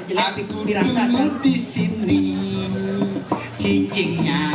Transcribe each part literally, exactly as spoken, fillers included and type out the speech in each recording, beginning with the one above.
Jelek, aku pirasa, tunggu di sini, cicingnya.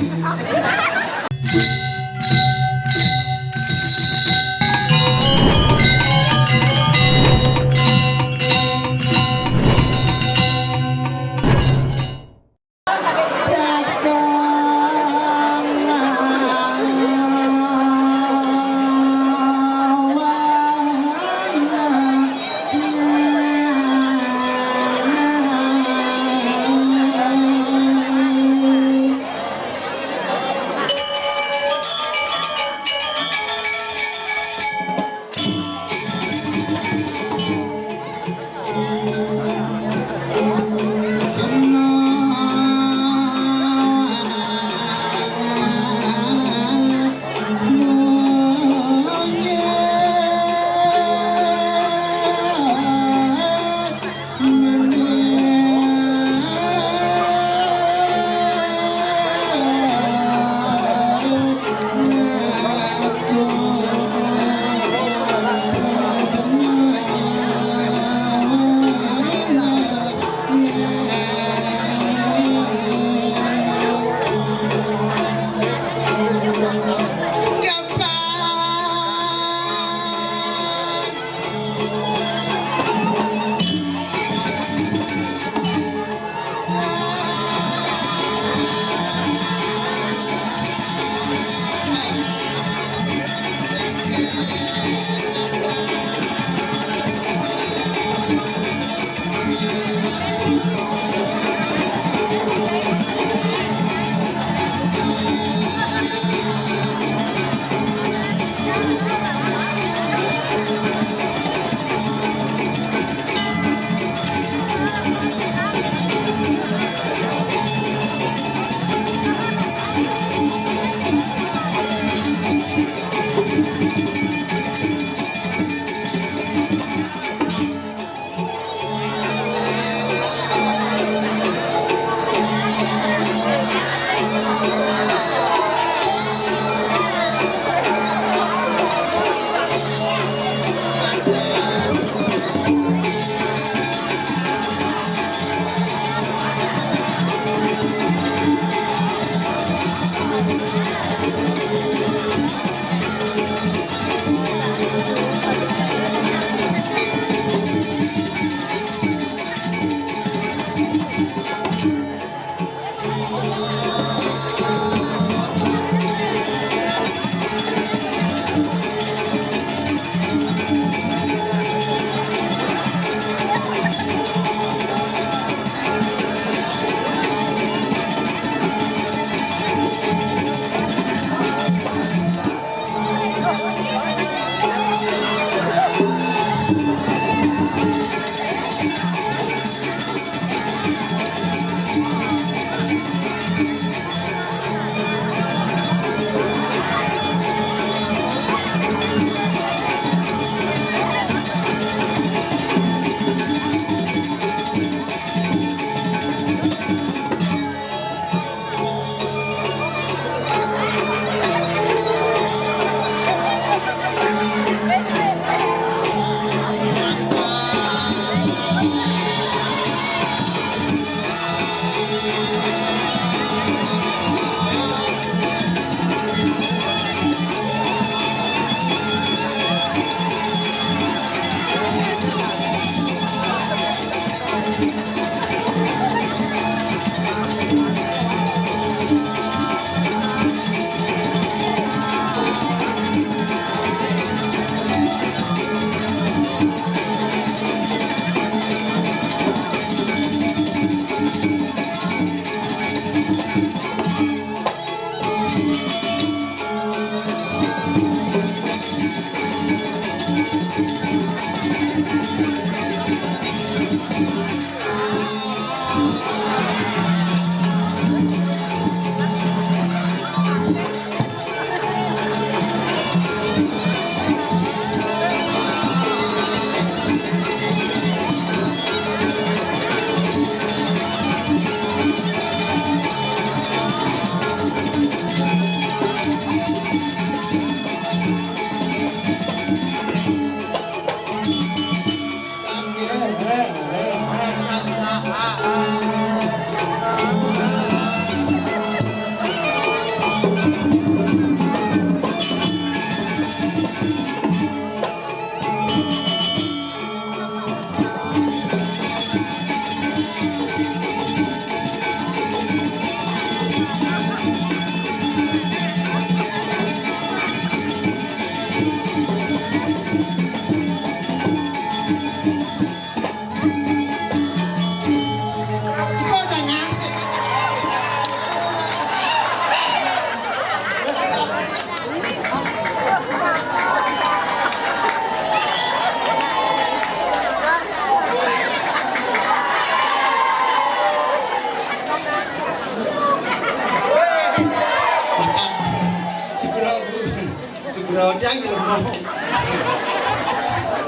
Ro tiang ilmu.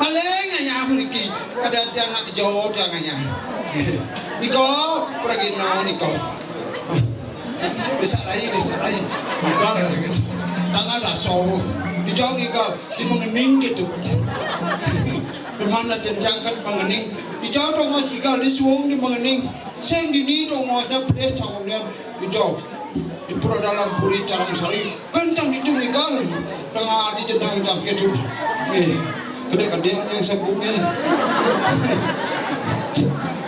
Paling ngayah mriki. Kadang tiang nak jo tiang ngayah. Niko, pergi no niko. Disarai, disarai. Igal. Tangan dah so. Dijong igal. Di mengening gitu. Di mana tiang jangkat mengening. Dijong dong igal di suung di mengening. Sing dini dong ngosnya pedes caunnya. Dijong. Di pura dalam puri Carang Sari. Kencang itu ngigal. Tengah di jenang jam ketu. Eh, kedek-kedek yang sebut ni.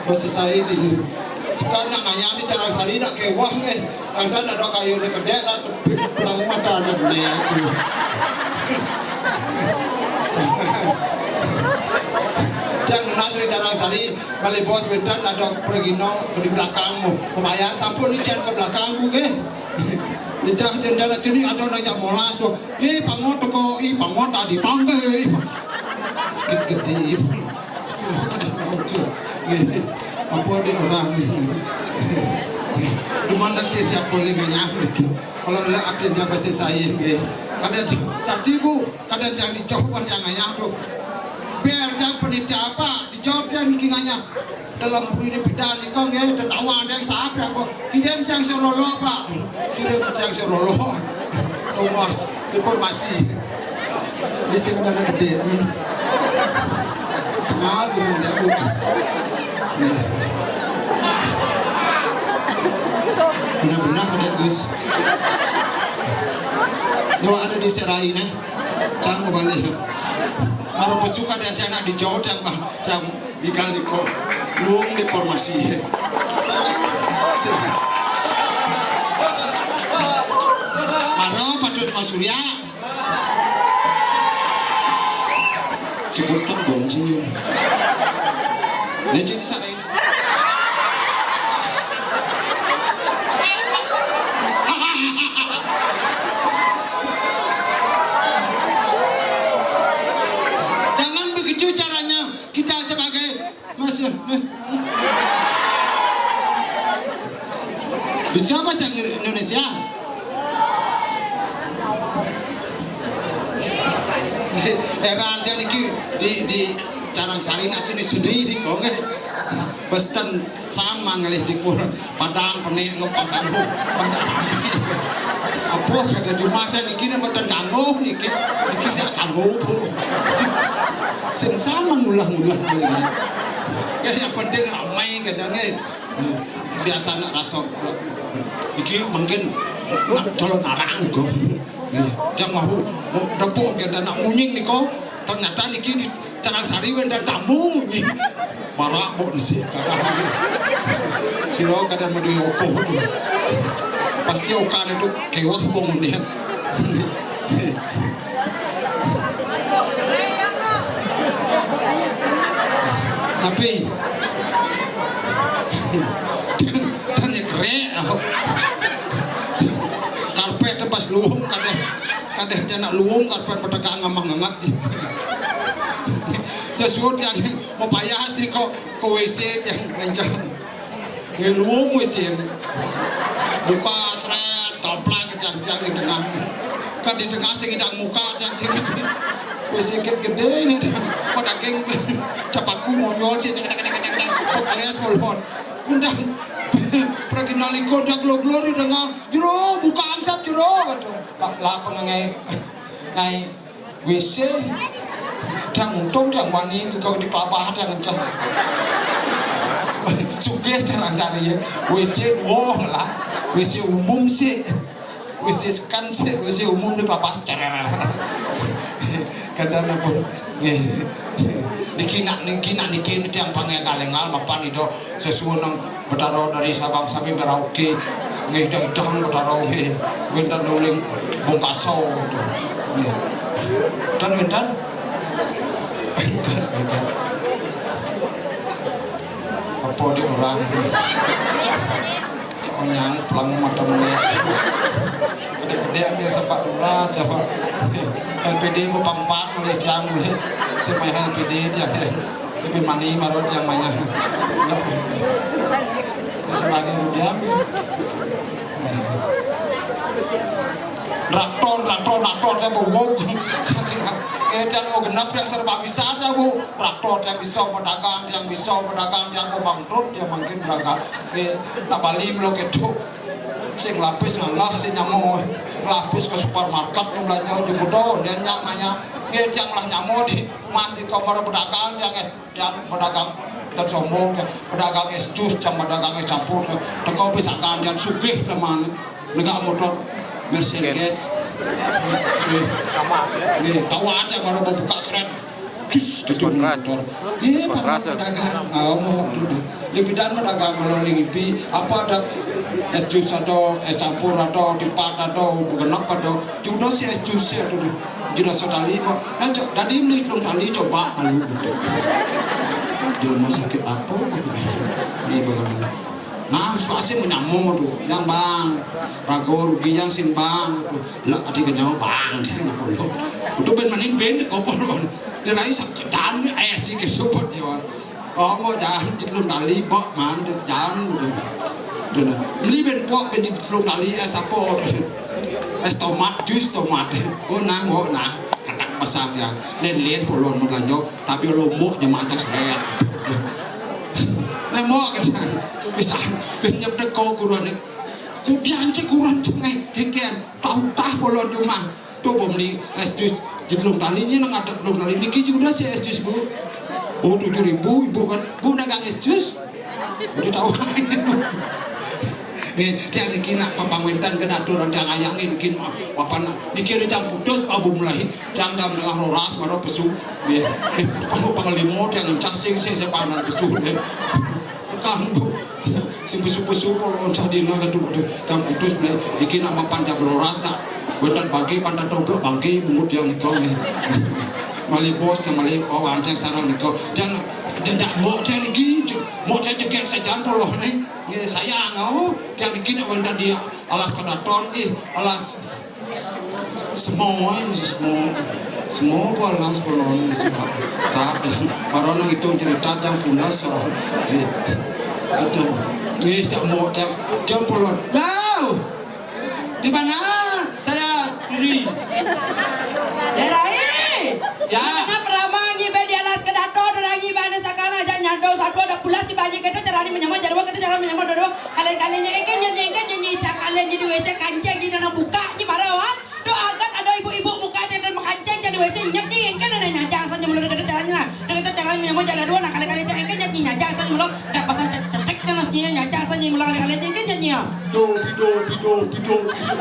Pas selesai di sekarang nak ngayah di Carang Sari nak kewah ni. Ada nak dok kayu ni kedek nak tepik pulang mata ni ni tu. Jangan nas di Carang Sari. Balik bos bentar nak dok pergi no ke di belakangmu. Pemaya sampun ni jangan ke belakangmu ke. Ijah dendana ceni ada nanya molas tu. Ye pangot teko i pangot tadi panggil. Sikit gede. Apa dia orang ni? Di mana cek siapa boleh ngayah lagi? Kalau lek ada dia pasti saya ni. Kadang tadi bu, kadang yang dijawab yang ngayah tu. Biar dia penitia apa? Dijawab dia ni kinganya. Dalam bui ni pidan ni kau ngai cendawan yang sahap ya kau. Kirim yang selolo apa? Kirim yang selolo. Thomas, informasi. Di sini ada gede ni. Kenal dengan dia. Benar-benar ada Gus. Nyawa ada di serai ni. Cang balik. Maro pesuka dia anak di Jawa cang bah. Cang Igal niko luung di formasi. Maro patut Mas Surya. Cukup tembung senyum. Dia jadi salah ini. Jangan begitu caranya. Kita sebagai masih bisa bahasa Inggris Indonesia. Era aja niki di di Carang Sari nak seni-seni di kong eh. Pesten sama ngelih di pur. Padang penik ngepang kanggo. Padang. Apa kada di masa niki nak beten kanggo niki. Niki sak kanggo. Sing sama ngulah-ngulah kali ini. Ya yang penting ramai kadang eh. Biasa nak rasa. Niki mungkin nak calon arang kok. Yang mau depok kadang nak munying niko. Ternyata niki di Carang Sari wénten tamu nggih. Marak mbok resik kadang. Sira kadang madue oka. Pasti oka niku kewah apa ngundian. Tapi dan, dan ya kerek. Karpet pas luwung kadang, kadang anak luwung karpet petegang ngamang ngengat gitu. Ya suwun yang mau payah sih kok ke W C yang kencang. Ya luwung W C. Buka seret, toplak ke tiang di tengah. Kan di tengah sing idang muka tiang sing W C. W C gede ini pada geng cepaku monyol sih cek cek cek cek cek. Bekeles molon. Undang. Pergi naliko dia glor-glor di tengah. Jero, buka ansap jero kata. Lah, lah pengengai ngai W C. Dang untung dang wani kok di kelapa dang encah. Sugih Carang Sari ya. W C dua lah. W C umum sih. W C sekan sih, W C umum di kelapa. Cerer. Kadang pun. Nggih. Niki nak niki nak niki tiang panggih kalengal mapan Ida sesuwun nang Betara dari Sabang sampai Merauke. Nggih, dah idang Betara nggih. Wénten uling bungkaso. Nggih. Dan wénten. Apa di orang? Onyang pelang mata menit. Gede-gede dia sepak bola, siapa? L P D mau pangpat oleh tiang oleh. Semai L P D dia deh. Tapi mani marot yang banyak. Sebagai ujian. Traktor, traktor, traktor, tiang bubuk. Tiang sing, eh, tiang mau genep, tiang serba bisa, tiang bu. Traktor, tiang bisa berdagang, tiang bisa berdagang, tiang mau bangkrut, tiang mangkin berdagang. Eh, nak bali melo ketu. Sing lapis ngangah, sing nyamo. Lapis ke supermarket, yang belanja di gudang, dia nyak nanya. Eh, tiang lah nyamo di mas di kamar berdagang, tiang es Tiang pedagang tersombong, tiang pedagang es jus, tiang pedagang es campur, tiang teko pisakan, tiang sugih teman. Negak motor Mercedes. Nggih. Nggih, kawat tiang baru buka seret. Jus gitu motor. Iya, Pak, pedagang. Ah, mau dulu. Di bidan mah dagang kalau lagi pi, apa ada es jus atau es campur atau tipat atau genep atau judo si es jus ya dulu. Judo sekali, Pak. Nah, cok, tadi beli dong tali coba malu gitu. Di rumah sakit apa? Ini bagaimana? Nah, suasi menyamung tuh, yang bang, rago rugi yang sing bang, tuh, lah tadi ke nyawa bang, sih nggak perlu. Itu ben manin ben, kok perlu. Dia naik sakit dan eh sih ke sobat dia. Oh, mau jalan di belum tali, bok man, dia jalan gitu. Dia nah, beli ben pok ben di belum tali es apa? Es tomat, jus tomat. Oh, nang, oh, nah, katak pasang ya. Len len polon mau lanjut, tapi lo mau jemaah atas len. Nah, mau kan, bisa, ben nyep deko kurun nih. Kudian cek kurun cengai, kengkian, tahu tah polon rumah. Tuh, bom li es jus di telung tali, ini nang ada telung tali. Niki juga si es jus, Bu. Oh, tujuh ribu, Ibu kan. Bu dagang es jus. Udah tahu. Nih, tiang niki nak papangwentan ke datur, tiang ayang niki, apa nak? Niki ada jam putus, Pak Bu mulai. Tiang jam tengah roras, baru pesu. Nih, eh, Pak Bu panglimo, tiang encah sing, sing sepanan pesu. Nih. Sekarang, Bu, sing pesu-pesu kalau unsah dina, aduh, aduh, jam putus, Blay. Iki nak mapan jam rolas tak. Bentar bangki, pantan toblok bangki, bungut yang niko nih. Mali bos, yang mali, oh, anteng sarang niko. Jangan, jangan, mau saya lagi, mau saya cegat saja, tolong nih. Nih, sayang, oh, jangan iki nak wentan dia. Alas kedaton, ih, alas. Semua ini, semua. Semua ku alas polon, semua. Saat, baru nang itu cerita yang pulas, soal. Iya. Betul. Nih, tak mau, tak, tak polon. Lau! Di mana? Saya diri. Derai! Ya. Mana perama ngibe di alas kedaton, orang ngibe ane sakala aja nyado, satu ada pulas di banjir, kita carani menyama, jarwa kita cara menyama, dodo. Kalian-kalian nyi engken, nyi engken, nyi cak kalian nyi di W C kancing nyi nang buka nyi marah, wah. Tuh agat ada ibu-ibu buka aja dan makancing jadi W C nyet nyi engken, ada nyajang saja mulut kata caranya nah. Dengan kata caranya mau jaga dua nah, kalian-kalian nyi engken nyet nyi nyajang saja mulut. Dak pasang cetek kan nyi nyajang saja mulut, kalian-kalian nyi engken nyet nyi ya. Do, pido, pido, pido, pido.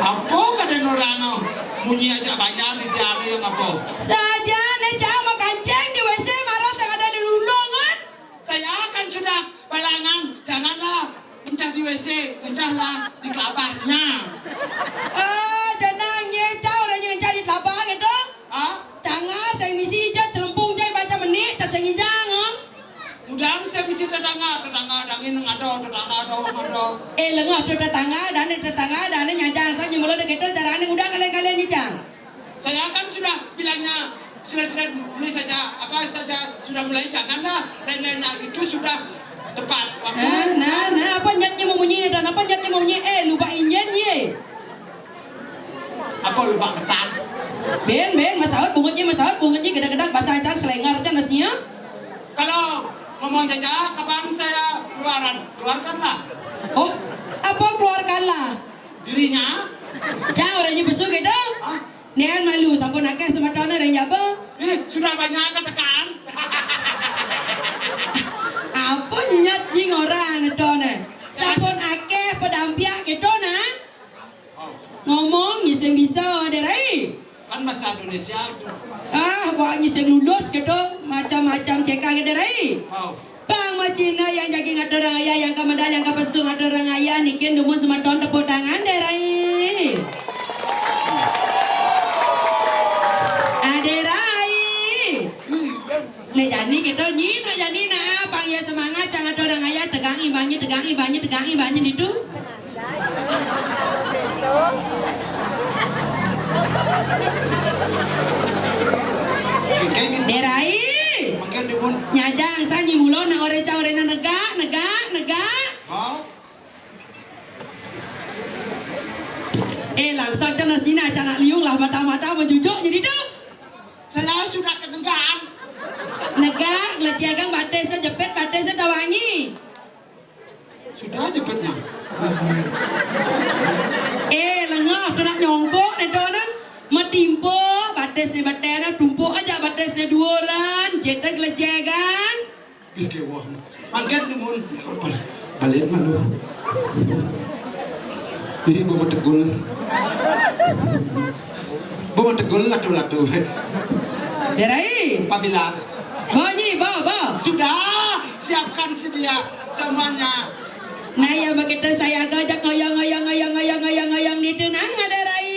Apa kata orang, oh? Munyi aja banyak di tiada yang apa? Saja ne cak makancing di W C marah sang ada di ulung kan? Saya kan sudah balangan, janganlah mencah di W C, mencahlah di kelabahnya. Ah, janang ye cau orang yang cari kelabah gitu. Ah? Tangah saya misi je telempung je baca menik tak sengidang, ah. Udang saya misi tetangga, tetangga dangin ada, tetangga ada, ada. Eh, lengah tu tetangga, dan tetangga, dan nyajang saja mula dekat tu, cara ni udang kalian-kalian nyicang. Saya kan sudah bilangnya, sudah, sudah mulai saja, apa saja sudah mulai, janganlah lain-lain itu sudah tepat waktu. Nah, nah, nah, apa nyatnya mau munyi ni, dan apa nyatnya mau munyi? Eh, lupa injen ye. Apa lupa ketat? Ben, ben, masaut bungutnya, masaut bungutnya, gedak-gedak, basah acan, selengar acan, nasnya. Kalau ngomong saja, kapan saya keluaran, keluarkanlah. Oh, apa keluarkanlah? Dirinya. Cak, orang je besuk gitu. Hah? Nian malu, sampun akeh semeton ring jaba. Eh, sudah banyak ketekan. Apa nyat jing orang neto ne? Sampun akeh pedampiak gitu nah. Oh. Ngomong nyising bisa, Derai. Kan bahasa Indonesia itu. Ah, wak nyising lulus gitu, macam-macam cekah gitu, Derai. Oh. Bang Macina yang jagi ngatur orang ayah, yang kamedal, yang kapesu ngatur orang ayah, nikin dumun semeton tepuk tangan, Derai. Aderai. Nah, jani kita nyi, nah, jani nah, pang ya semangat, jangan ngatur orang ayah, tegang imannya, tegang imannya, tegang imannya itu. Derai. Nyajang sanyi mulo nang ore ca ore nang negak, negak, negak. Langsung aja nas Nina, anak liung lah, mata-mata menjujuk jadi tu. Saya sudah kedengaran. Negak, letiagang batis, jepit batis, tawangi. Sudah jepitnya. Eh, lengah tu nak nyongkok ni tu nak. Matimpo, batis ni batis nak, tumpuk aja batis ni duoran, jetek letiagang. Ih, kewah. Mangkin numun. Balik malu. Ih, bawa tegul. Bawa tegul latu-latu. Derai. Pabila. Bo nyi, bo, bo. Sudah, siapkan sedia semuanya. Nah, ya begitu saya gojek ngoyong, ngoyong, ngoyong, ngoyong, ngoyong, ngoyong di tengah, Derai.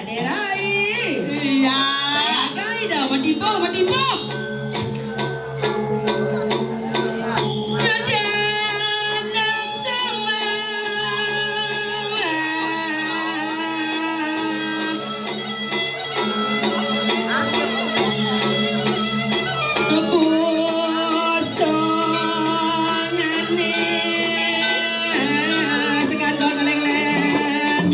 Aderai. Iya. Saya agai dah, matimbang, matimbang. Ada enam sama. Kepusangane. Sekarang kau leng-leng.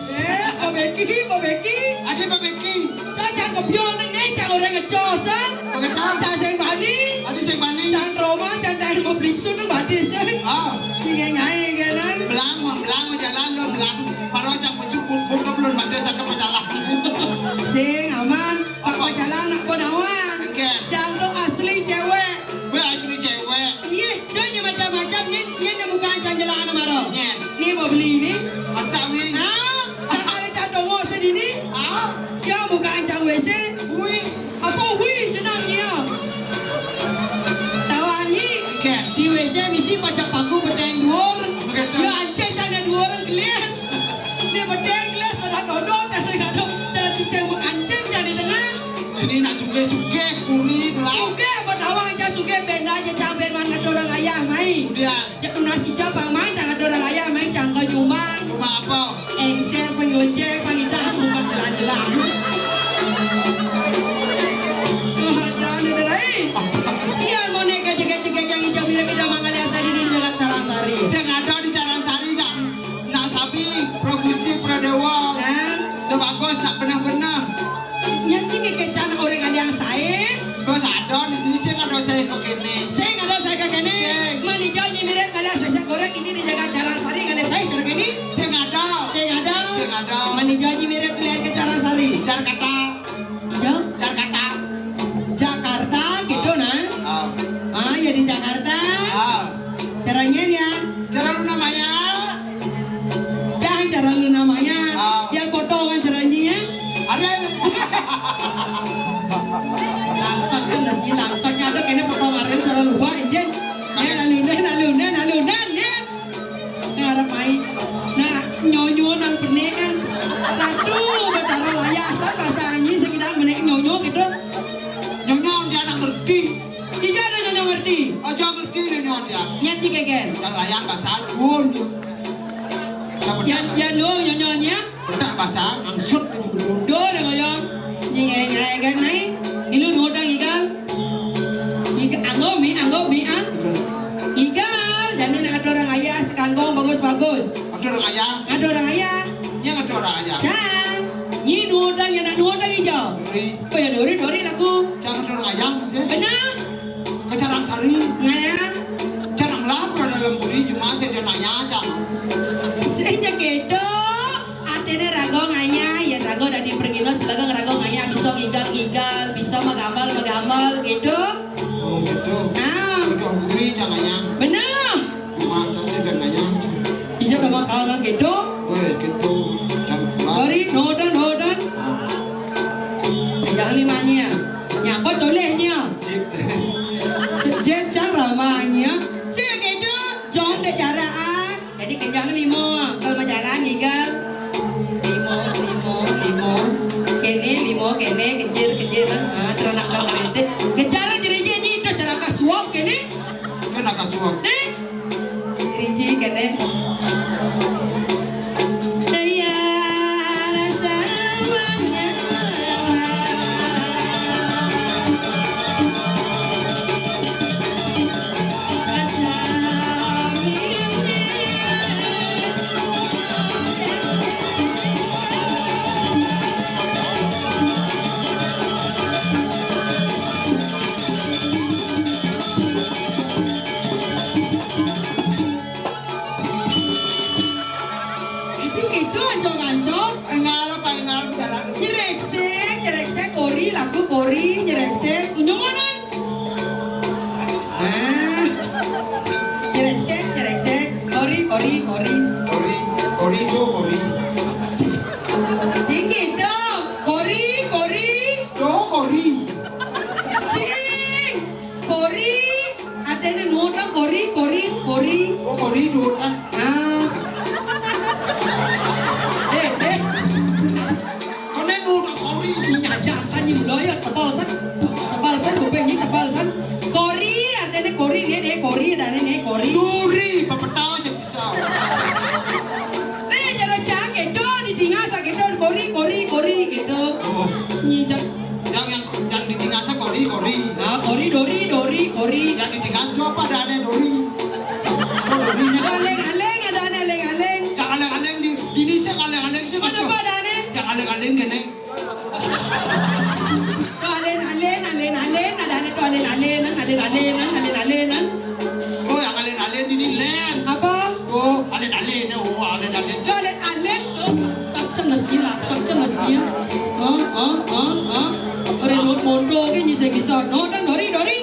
Eh, Pak Beki, Pak Beki. Ade Pak Beki. Dah cak kebion ni, cak orang ngecos, ah. Begitu. Cak sing bani. Ade sing bani. Cak trauma, cak dah mau beli susu tu batis, ah. Ah. Tiga nyai kenan. Belang, belang jalan tu belang. Baru cak masuk buku tu belum ada satu pecalang. Sing aman. Pak pecalang nak penawan. Okey. Cak tu asli cewek. Be asli cewek. Iya, dah ni macam-macam ni, ni nak buka ancang jalan anak maro. Ni. Ni mau beli ni. Masak wing. Ah, sekali cak tongok sedini. Ah. Dia buka ancang W C. Wih. Apa wih jenang dia? Tawangi. Okey. Di W C misi pacak paku bedeng duor. Begitu. Dia ancang cak ada duor kelis. Dia bedeng kelis, ada kodok, tak sengaja. Cara cicing bukan ancang jadi tengah. Ini nak sugih-sugih, puri, gelap. Sugih, betawang aja sugih, benda aja campir man ngatur orang ayah, mai. Kemudian. Cak tunas ija pang mai, cak ngatur orang ayah, mai, cak kau nyumbang. Cuma apa? Engsel, pengojek, pang idah, bukan jelan-jelan. Tuhan, jangan ada rai. Iya, mau naik aja, aja, aja, yang hijau, mirip-mirip, mangali asal ini, jalan Sarang Sari. Saya ada di Sarang Sari, Kak. Nak sabi, Pro Gusti, Pro Dewa. Hah? Dah bagus, nak benah-benah. Nyan ti kekecan orang aliang sae. Bos ada di sini, sing ada saya ke kene. Sing ada saya ke kene. Sing. Mani jauh nyi mirip ngalah sesek goreng ini di jaga Carang Sari ngalah saya cara kene. Sing ada. Sing ada. Sing ada. Mani jauh nyi mirip lihat ke Carang Sari. Jakarta. Ijo? Jakarta. Jakarta gitu nah. Ah. Ah, ya di Jakarta. Ah. Caranya ya. Cara lu namanya? Jangan cara lu namanya. Ah. Biar potongan caranya ya. Ariel. Langsat kan, dah sini langsat. Ada kena potong Ariel cara lupa, injen. Ya, lalu dah, lalu dah, lalu dah, ya. Ngarep mai. Nah, nyonyo nang penekan. Aduh, betara layasan bahasa anyi sing nang menek nyonyo gitu. Nyonyo dia anak ngerti. Iya, ada nyonyo ngerti. Aja ngerti nyonyo dia. Nyet di keken. Yang layak bahasa pun. Yang, yang lu nyonyonya. Betak basah, angsut di gubernur. Duh, dah ngoyong. Nyingai, nyingai kan, mai. Ilu nuhut dah igal. Igal, anggo mi, anggo mi, ah. Igal, jadi nak ada orang ayah sekangkung bagus-bagus. Ada orang ayah. Ada orang ayah. Yang ada orang ayah. Cang. Nyi nuhut dah, yang nak nuhut dah ijo. Dori. Oh ya, dori, dori laku. Jangan ada orang ayah, Mas, ya. Benar. Ke Carang Sari. Ngaya. Carang lapar dalam buri, cuma saya dia nanya, Cang. Sing ja kedo, atene rago ngaya, ya rago dadi pergino, selegang rago ngaya, bisa Ngigal-ngigal, bisa magambal-magambal gitu. Oh, gitu. Ah. Udah buri jangannya. Bener. Cuma kasih jangannya. Bisa sama kawan gitu. Wes gitu. Jangan pulang. Bari, nodan, nodan. Ah. Jangan limanya. Nyapa tolehnya? Cip. Jet cara mahnya. Saya gitu. Jong de cara ah. Jadi kencang limo, kalau mau jalan ngigal. Limo, limo, limo. Kene, limo, kene, kejir, kejir. Ah, terus nak kau kerinte. Kejar jeriji ni, dah cara kasuap kene. Kena kasuap. Nih. Jeriji kene. Daya rasa banyak. Itu, itu, ancong-ancong. Enggak apa, enggak apa, jalan. Nyereksek, nyereksek, kori, laku kori, nyereksek. Unjung mana? Ah. Nyereksek, nyereksek. Kori, kori, kori. Kori, kori, do, kori. Sing gitu. Kori, kori. Do, kori. Sing. Kori. Ada ni nota kori, kori, kori. Oh, kori nota. Ah. Eh, eh. Kau ni nota kori. Ini aja, tanya dulu ya, tebal san. Tebal san, kuping ni tebal san. Kori, ada ni kori ni, ni kori, ada ni, ni kori. Duri, pepetau saya bisa. Ni cara cak gitu, di tinggal sakit tu, kori, kori, kori gitu. Oh. Ni dah. Yang, yang, yang di tinggal saya kori, kori. Ah, kori, dori, dori, kori. Yang di tinggal siapa ada ni dori? Oh, dori ni. Aleng-aleng, ada ni aleng-aleng. Yang aleng-aleng di, di ni saya aleng-aleng saya. Mana apa ada ni? Yang aleng-aleng kene. Tu alen-alen, alen-alen, ada ni tu alen-alen, alen-alen, alen-alen. Oh, yang alen-alen ini len. Apa? Oh, alen-alen, oh, alen-alen. Tu alen-alen, tu. Sakcang dah sekila, sakcang dah sekila. Ah, ah, ah, ah. Orang not mondo ke ni saya kisah. Not dan dori, dori.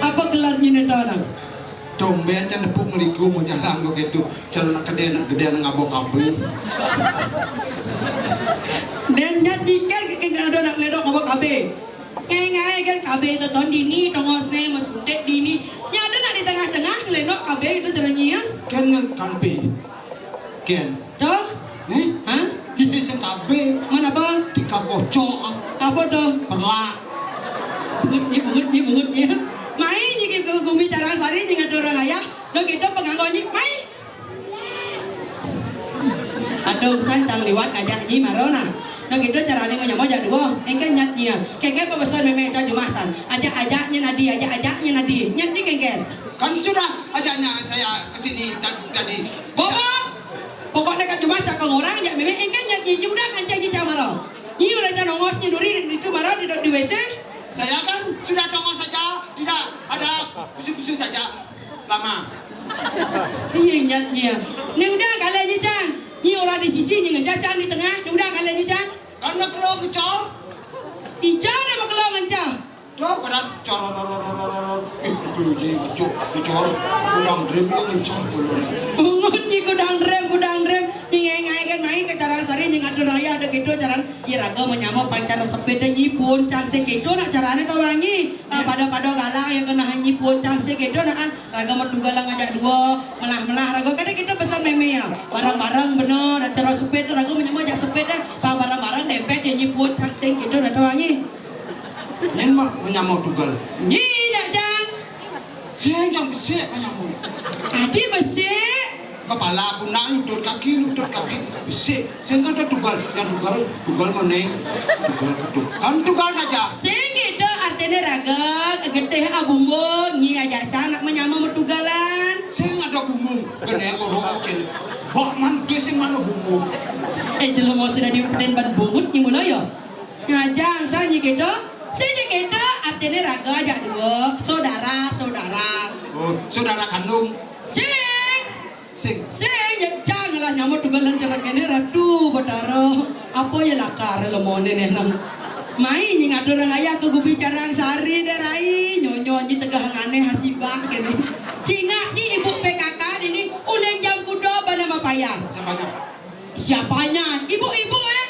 Apa gelarnya ni, Dona? Tumben can nepuk ngeliku mau jalan kok gitu. Cara nak gede, nak gede, nak ngabok kabri. Dan nyat ikan ke ada nak ledok ngabok kabe. Kayak ngai kan kabe tu tahun dini, tongos ne, mas gede dini. Nya ada nak di tengah-tengah ngeledok kabe itu caranya ya. Kan ngan kabe. Ken. Dah? Eh? Hah? Ini sing kabe. Mana apa? Tiga kocok. Apa tu? Perlak. Bungut ni, bungut ni, bungut ni. Mai ni ke gumi cara sari ni ngadu orang ayah. Dah kita penganggo ni. Mai. Aduh, sancang liwat ajak ni marona. Dah kita cara ni menyamai ajak dua. Engke nyat ni. Kengke pembesar meme aja jumasan. Ajak-ajaknya nadi, ajak-ajaknya nadi. Nyat ni kengke. Kan sudah ajaknya saya ke sini tad-, tadi. Bobo! Pokoknya kan cuma cakang orang, jak meme engke nyat ni udah kan cak ni camaro. Ni udah can ongos Duri itu marah di, di W C. Saya kan sudah tongos saja, tidak ada kusut-kusut saja. Lama. Iya, ingatnya. Ni udah kalian ni, Cang. Ni orang di sisi ni ngencah, Cang di tengah. Ni udah kalian ni, Cang. Karena kalau ngecor. Ija nama kalau ngencah. Tuh, kadang corororororor. Eh, itu je ngecor, ngecor. Kurang drem dia ngecor. Bungut ni kudang drem, kudang drem. Ni ngai-ngai kan main ke Carang Sari, ni ngatur raya ada gitu, Carang. Ya, raga menyama pancar sepeda nyi pun, Cang, sing gitu nak carane tau wangi. Ah, pada-pada galang ya kena nyi pun, Cang, sing gitu nak, ah. Raga metugal lah ngajak dua, melah-melah raga. Kadang kita pesan meme ya. Bareng-bareng bener, nak cara sepeda, raga menyama ajak sepeda. Bareng-bareng dempet ya nyi pun, Cang, sing gitu nak tau wangi. Nyen mah menyama tugal. Nyi, ya, Cang. Sing, Cang, besik menyama. Tadi besik. Kepala pundak, lutut kaki, lutut kaki. Besik. Sing kada tugal. Yang tugal, tugal meneng. Tugal ketuk. Kan tugal saja. Sing gitu artinya raga, getih abumbu, nyi ajak Cang nak menyama metugalan. Sing ada bumbung. Kena gorok kecil. Bak man, sing mana bumbung. Eh, jelema sudah diupetin ban bungut ni mula ya. Ngajang, sa nyi gitu. Sing nyi gitu, artinya raga ajak dua. Saudara, saudara. Oh, saudara kandung. Sing. Sing. Sing, ya, janganlah nyamut tugalan cara kene, Ratu Batara. Apa ya lakar lemone ni nang. Mai nyi ngatur ayah ke gubi Carang Sari deh, Rai. Nyonyo nyi tegah ngane hasibah kene. Cingak nyi ibu P K K ini uleng jam kuda bana mapayas. Siapanya? Siapanya? Ibu-ibu, eh?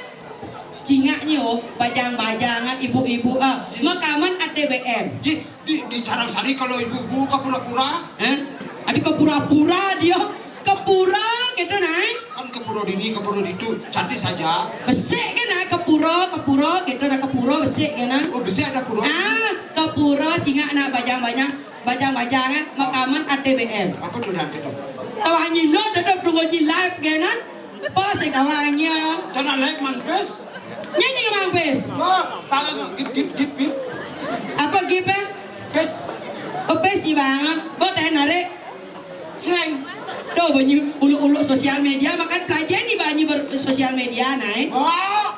Cingak nyi, oh, bajang-bajangan ibu-ibu, ah. Makaman A T B M. Di, di, di Carang Sari kalau ibu-ibu ke pura-pura. Eh? Adi ke pura-pura dia. Ke pura gitu, Nai. Kan ke pura dini, ke pura ditu. Cantik saja. Besik kan, Nai? Ke pura, ke pura gitu, Nai. Ke pura besik kan, Nai? Oh, besik ada pura. Ah, ke pura cingak nak bajang-bajang. Bajang-bajang, eh? Makaman A T B M. Apa tu dah gitu? Tahu anyi no, tetap tunggu di live kan, Nai? Apa sih tahu anyi, ah? Jangan like man, bes. Nyanyi ke Mang Pis? Wah, tangan gip, gip, gip, gip. Apa gip, eh? Pes. Oh, pes di bang. Bo, teh narik. Sing. Tuh, banyi uluk-uluk sosial media, makan pelajaran di banyi ber-, sosial media, naik. Wah.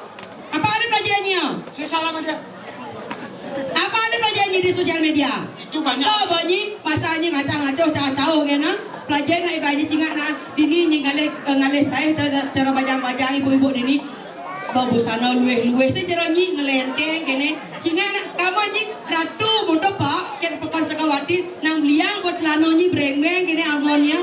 Apa ada pelajarannya? Saya salah media. Apa ada pelajarannya di sosial media? Itu banyak. Tuh, banyi, masanya ngacau-ngacau, cacau, kan, nah? Pelajaran nak banyi cingak, nah. Dini nyi ngalih, eh, ngalih saya, cara bajang-bajang ibu-ibu dini. Babusana luweh-luweh, sejarah nyi ngelenteng kene. Cingak nak kama nyi ratu muda pak, ken pekan Sekawati, nang beliang buat celana nyi brengweng kene angonnya.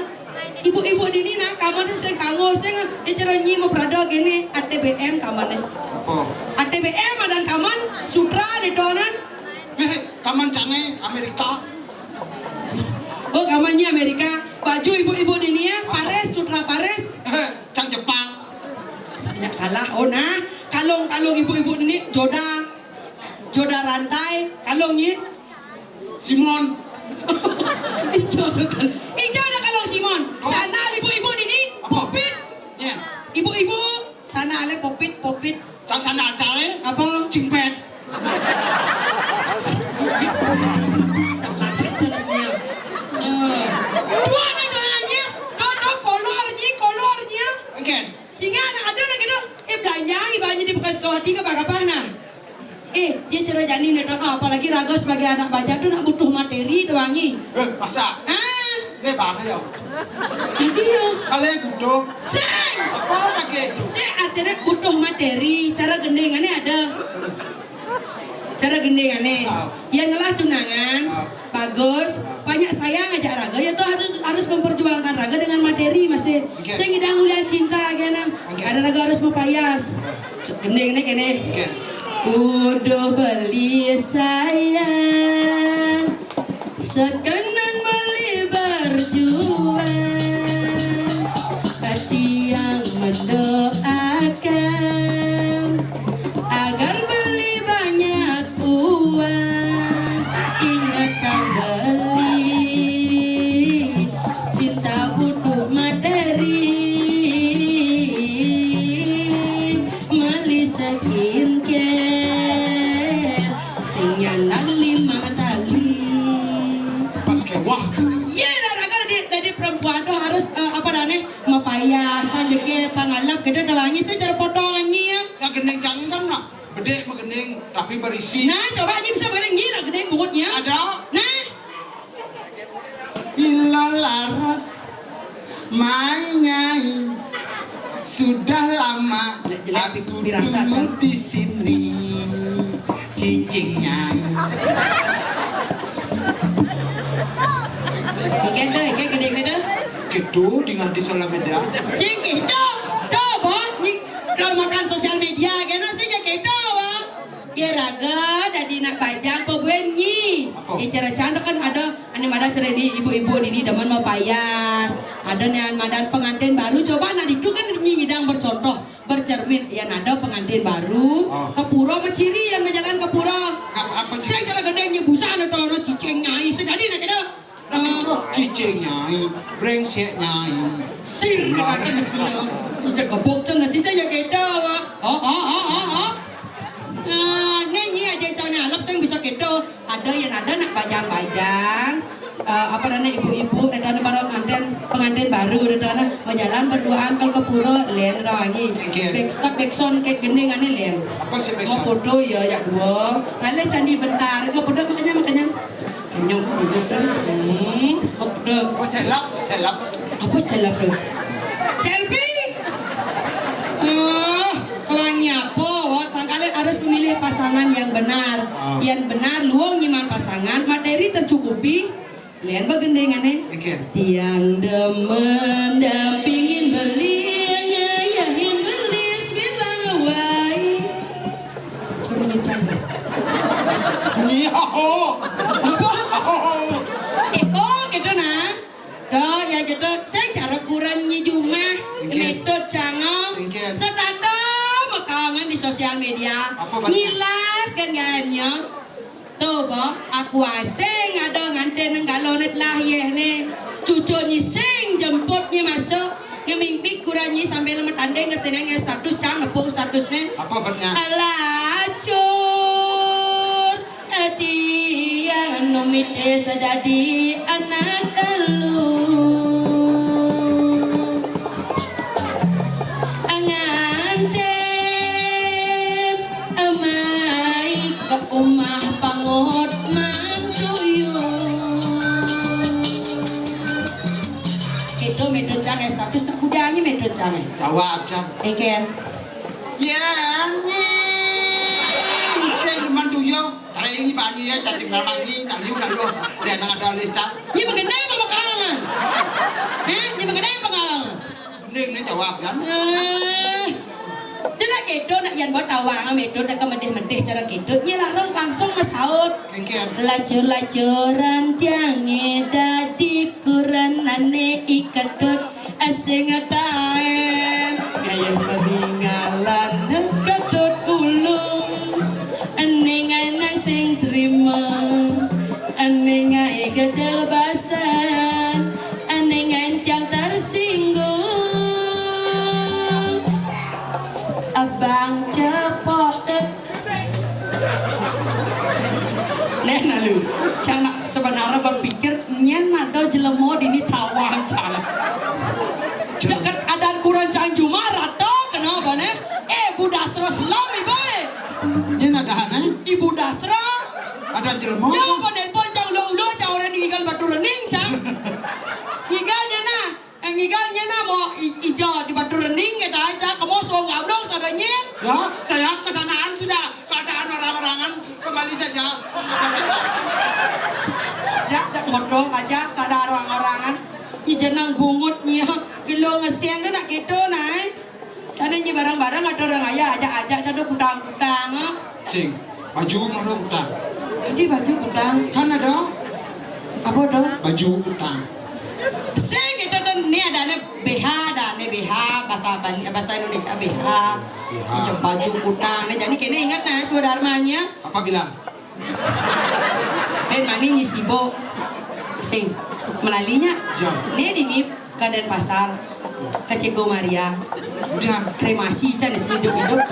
Ibu-ibu dini nak kama tu saya kanggo, saya nge-, sejarah nyi mau berada kene A T B M kama ni. Apa? A T B M adan kaman, sutra di donan. Eh, kaman cangai Amerika. Oh, kaman nyi Amerika. Baju ibu-ibu dini ya, Paris, sutra Paris. Eh, cang Jepang. Sejak kalah, oh nah, kalung-kalung ibu-ibu ni joda, joda rantai, kalung ni. Simon. Ijo ada kalung, ijo ada kalung Simon. Oh. Sandal ibu-ibu ni, ni, apa? Popit. Ya. Ibu-ibu, sandal le popit, popit. Cang sandal cang, eh? Apa? Cingpet. Tak laksik terus dia. Eh. Dua ni jalannya, dua, dua kolornya, kolornya. Oke. Sehingga anak ada nak gitu, eh, belanja, ibaratnya di bekas sekolah tiga, apa-apa, nah. Eh, dia cara jani ni, tak tahu, apalagi raga sebagai anak bajang tu nak butuh materi tu wangi. Eh, masa? Ah. Ni bang aja. Dia. Kalau butuh. Sing. Apa lagi? Sing artinya butuh materi, cara gending ni ada. Cara gending ni. Ah. Yang ngelah tunangan. Ah. Bagus, banyak sayang aja raga, ya tuh harus, harus memperjuangkan raga dengan materi masih. Oke. Saya ngidang ulian cinta aja nah. Oke. Ada raga harus mapayas. Cek gending nih kene. Oke. Udah beli sayang, sekenang beli berjuang. Hati yang mendoakan agar beli banyak uang, ingat tak beli, cinta butuh materi. Meli skincare, sing nyandak lima tali. Pas kewah. Iya, dah, dah, dah, dari, dari perempuan tuh harus, eh, apa dah nih, mapayas, panjege, pangalap, gitu, dah wangi, saya cara potongannya ya. Ya, gending cangkang, nak. Dek magending, tapi berisi. Nah, coba nyi bisa bareng nyi lah gending bungut nyi. Ada? Nah. Ila laras, mai nyai. Sudah lama jelek aku dirasa, dulu di sini. Cicing nyai. Oke, tuh, oke, gede, gede. Gitu, dengan di salah beda. Sing gitu, tuh, boh, nyi, kalau makan sosial media, kena sih ya gitu, boh. Ye raga dadi nak bajang pebuen nyi. Apa? Ye cara cando kan ada ane madan cara ini ibu-ibu dini demen mau payas. Ada nih madan pengantin baru, coba nak ditu kan nyi ngidang bercontoh, bercermin. Yan ada pengantin baru, oh, ke pura, ma ciri yan majalan ke pura. Apa, apa ciri? Saya cara gedeng nyi busa ada toro cicing nyai sedadi nak kena. Lagi tu cicing nyai, brengsek nyai. Sir, dia kata nasi. Ijak gebok tu nasi saya kata, wah. Oh, oh, oh, oh, oh. Nah, ni, ni aja cang ni alap saya bisa kata. Ada yang ada nak bajang-bajang. Eh, apa namanya, ibu-ibu, ada, ada para pengantin, pengantin baru, ada, ada berjalan berduaan ke, ke pura, len rawangi. Oke. Backstop, backsound, kayak gending ane len. Apa sih backsound? Mau foto ya, ya dua. Kalian candi bentar, mau foto makanya, makanya. Kenyang dulu kan. Hmm, betul. Oh, selap, selap. Apa selap tu? Selfie. Oh, pelangi apa? Wah, sangkali harus memilih pasangan yang benar. Ah. Yang benar, luang nyiman pasangan, materi tercukupi. Lian bagendengane. Oke. Tiang demen dampingin beli, ngayahin beli, bilang wai. Coba nyucang. Iya. Apa? Oh. Eh, oh, gitu nah. Tuh, ya gitu. Saya cara kurang nyi jumah. Oke. Metode canggih. Oke. Setata makangan di sosial media. Apa, Bang? Ngilap kan ganya. Tuh, Bang, aku asing ada nganten nang galon lah yeh ne. Cucu nyi sing jemput nyi masuk. Ngemingpik kurang nyi sambil metanding ke sini nge status cang nepung status ne. Apa bernya? Alacur, ati yang nomite sedadi anak elu. Nganten amai ke umah pangot mantuyung. Itu metode cang status tak kudanya metode cang. Jawab, Cang. Eken. Ya, ni. Saya demen tuyung. Cara ini bani ya, cacing dalam ini, tak liu dah lo. Dia nang ada lecak. Ni mengenai apa bakalan? Eh, ni mengenai apa bakalan? Bening ni jawab kan? Eh, dia nak kedo nak yan buat tawang medo nak kemedih-medih cara kedo. Ni larang langsung masaut. Kengkian. Lacur-lacuran tiange dadi kuranane iketut. Asing taen ngayuh paningalan ketut ulung. Ening ae nang sing trima, ening ae gedel basan, ening ae tiang tersinggung. Abang cepok. Neh, nah lu, cang nak sebenarnya berpikir, nyen ada jelema dini tawang, cang. Ceket adan kurang cang jumah rata, kenapa, neh? Eh, Bu Dasra selam, ibu, eh. Nyen ada, neh? Ibu Dasra. Ada jelema. Ya, apa nelpon cang ulo-ulo, cang orang ngigal batu rening, cang. Ngigal nyen nah. Eh, ngigal nyen nah, mau i-, ija di batu rening, kita aja, kamu suang gablong, sada nyen. Ya, saya kesanaan sudah keadaan orang-orangan, kembali saja. Jak, jak modong aja, tak ada orang-orangan. Ija nang bungut nyi, gelo ngesiang tu nak gitu, nah, eh. Karena nyi barang-barang ada orang ayah, ajak-ajak, cado kutang-kutang, ah. Sing, baju mara kutang. Ini baju kutang. Kan ada? Apa tu? Baju kutang. Sing, itu tu, ni ada ni B H, ada ni B H, bahasa Bali, bahasa Indonesia B H. B H. Itu baju kutang. Ni jadi kena ingat nah, swadharmanya. Apabila? Ben mani nyi sibuk. Sing, melalinya. Jam. Ni dini ke Denpasar, ke Ceko Maria. Udah. Kremasi, can, di sini hidup-hidup.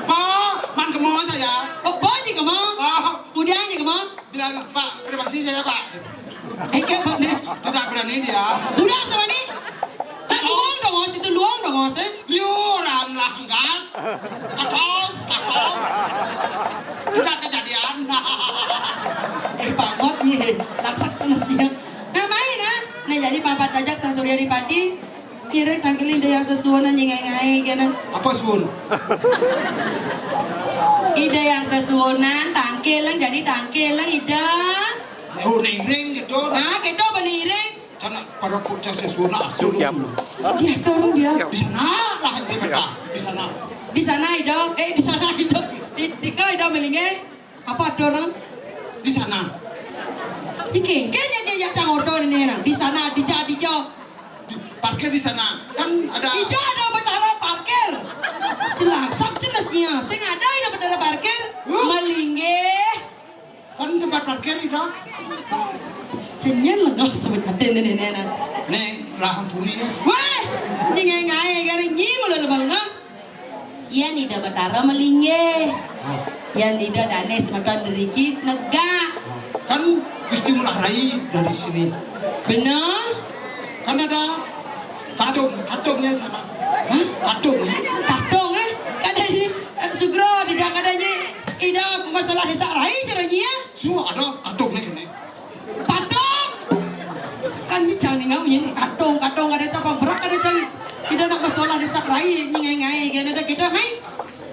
Pak, man ke mall saya. Oh, boh, nyi ke mall? Ah. Udah, nyi ke mall? Bilang, "Pak, kremasi saya, Pak." Eh, ke apa ni? Tidak berani dia. Udah, sama ni. Tak luang dong, Mas. Itu luang dong, Mas, eh? Liuran lah, gas. Katos, katos. Mot, iye, laksak panas dia. Nah, main, ah. Nah, jadi Papa Tajak Sang Surya Dipati, kira tangkilin Ida Hyang Sesuunan, nyingai-ngai kena. Apa suun? Ida Hyang Sesuunan, tangkil lang, jadi tangkil lang, Ida. Oh, niring gitu. Ah, gitu, beniring. Cana pada pucah sesuunan asul. Dia turun dia. Di sana lah, di kota. Di sana. Di sana, Ida. Eh, di sana, Ida. Di, di kau, Ida, melingge. Apa atur, ah? Di sana. Iki, kayaknya dia yang cang oto ini, nah. Di sana, di ja, di ja. Di, parkir di sana. Kan ada. Di ja ada Betara parkir. Jelas, sak jelasnya. Sing ada Ida Betara parkir. Huh? Melingge. Kan tempat parkir Ida. Cenyen lengah sebut ada nenek-nenek. Nih, lah ampuni ya. Weh, nyingai-ngai, kare nyi mula lemah lengah. Yan Ida Betara melingge. Hah? Yan Ida dane semeton deriki negak. Kan Gusti Ngurah Rai dari sini. Bener? Kan ada katung, katungnya sana. Hah? Katung. Katung, eh? Kan ada, eh, Sugro, tidak ada, Nyi. Ida masalah desa Rai, cara nyi, ya? Su, ada katungnya kene. Patung. Kan ni cang ninga munyi katung, katung kada cang berak kada cang. Kita nak masalah desa Rai, nyingai-ngai, kena ada kita, mai.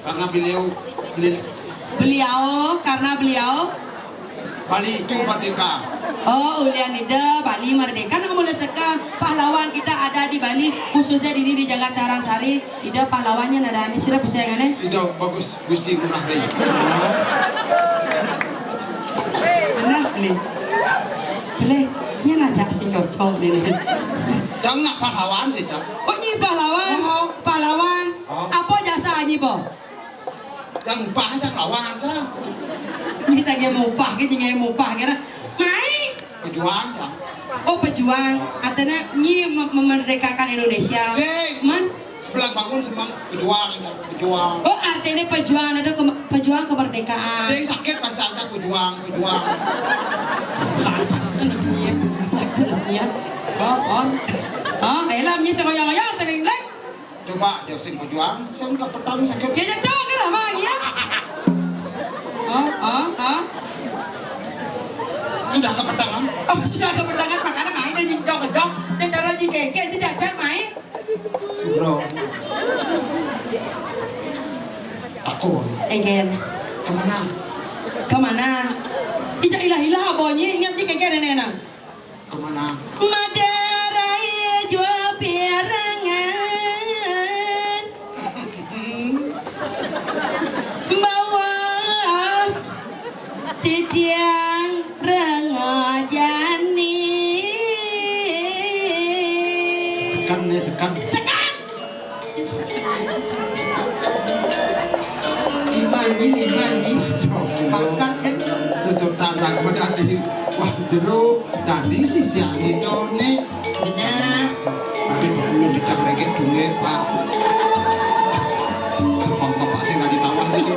Karena beliau, beliau. Beliau, karena beliau. Bali itu merdeka. Oh, ulian Ida, Bali merdeka. Nak mula seka, pahlawan kita ada di Bali, khususnya di ini di Jagat Carangsari. Ida pahlawannya nada andi sira pesengan, eh? Ida bagus Gusti Ngurah Rai. Benar, beli. Beli, nya najak sing cocok ini. Cang nak pahlawan sih, Cang. Oh, nyi pahlawan. Oh. Pahlawan. Oh. Apa jasa nyi, Bo? Yang upah, Cang, lawan, Cang. Nyi tagih mupah, ke jingai mupah, kira. Mai. Pejuang, Cang. Oh, pejuang. Artinya nyi mem-, memerdekakan Indonesia. Sing. Man? Sebelah bangun semang pejuang, Cang. Pejuang. Oh, artinya pejuang itu ke-, pejuang kemerdekaan. Sing sakit pasang, Cang, pejuang, pejuang. Sakit jelasnya. Oh, oh. Oh, elah, nyi sekoyang-koyang sering lek. Coba dia sing pejuang, sing kepetang sakit. Dia nyetok ke dah, Bang, ya? Oh, oh, oh. Sudah kepetangan? Oh, sudah kepetangan, makanya main dia nyetok-nyetok. Dia cara nyi kengken, dia jajan main. Sugro. Aku. Egen. Kemana? Kemana? Tidak ilah-ilah, Bo, nyi. Ingat nyi kengken nenek nang. Kemana? Madarai jua pirangan. Bawas titiang rengajani. Sekan nih, sekan. Sekan. Lima nyi, lima nyi. Pangkat kan. Sesutan ragu dadi. Wah, jero dadi sisiane done. Bener. Tapi betul ditang reket duwe, Pak. Sepang bapak sing lagi tawah iki.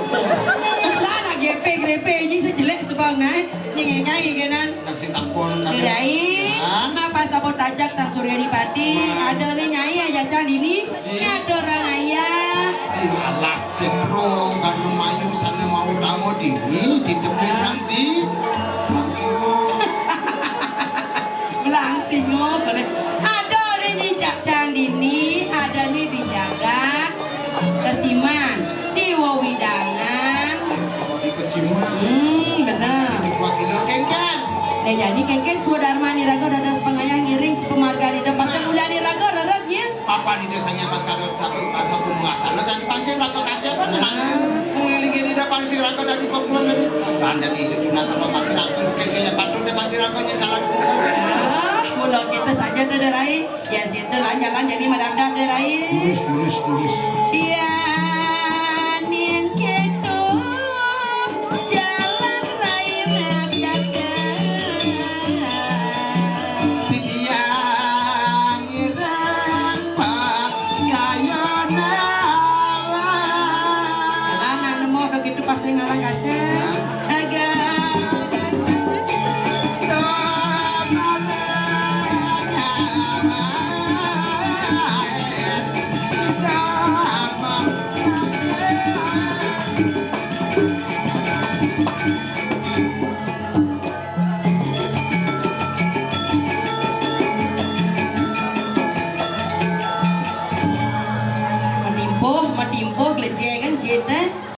Lah, nak gepe-grepe ini sejelek sepang, eh. Nyengengkai, kenan. Yang sing takon. Dirai, ya. Mapan sampun tajak Sang Surya Dipati, ada nih nyai aja cang dini. Ini ada orang ayah. Ini alas setro, karena mayu sana mau tamu dini, di depan nanti. Langsung. Belang singo, boleh. Ada nih nyicak cang dini, ada nih di jagat. Kesiman, di wewidangan. Di Kesiman. Hmm, bener. Di dua kilo kengken. Nah, jadi kengken swadarman iraga dados pangayah ngiring sepemargan ida pasang mulia iraga reretnya. Papan ida sanya pas kadot satu pasang pun muacala dan pangsing raka kasih apa tenang. Mengilingi ida pangsing raka dari papuan tadi. Landan itu tuna sama pakai raka kengken yang patut dia pangsing raka yang salah. Ah, mula kita saja dah rai. Ya, situ lah jalan jadi madam-dam deh, Rai. Tulis, tulis, tulis. Iya,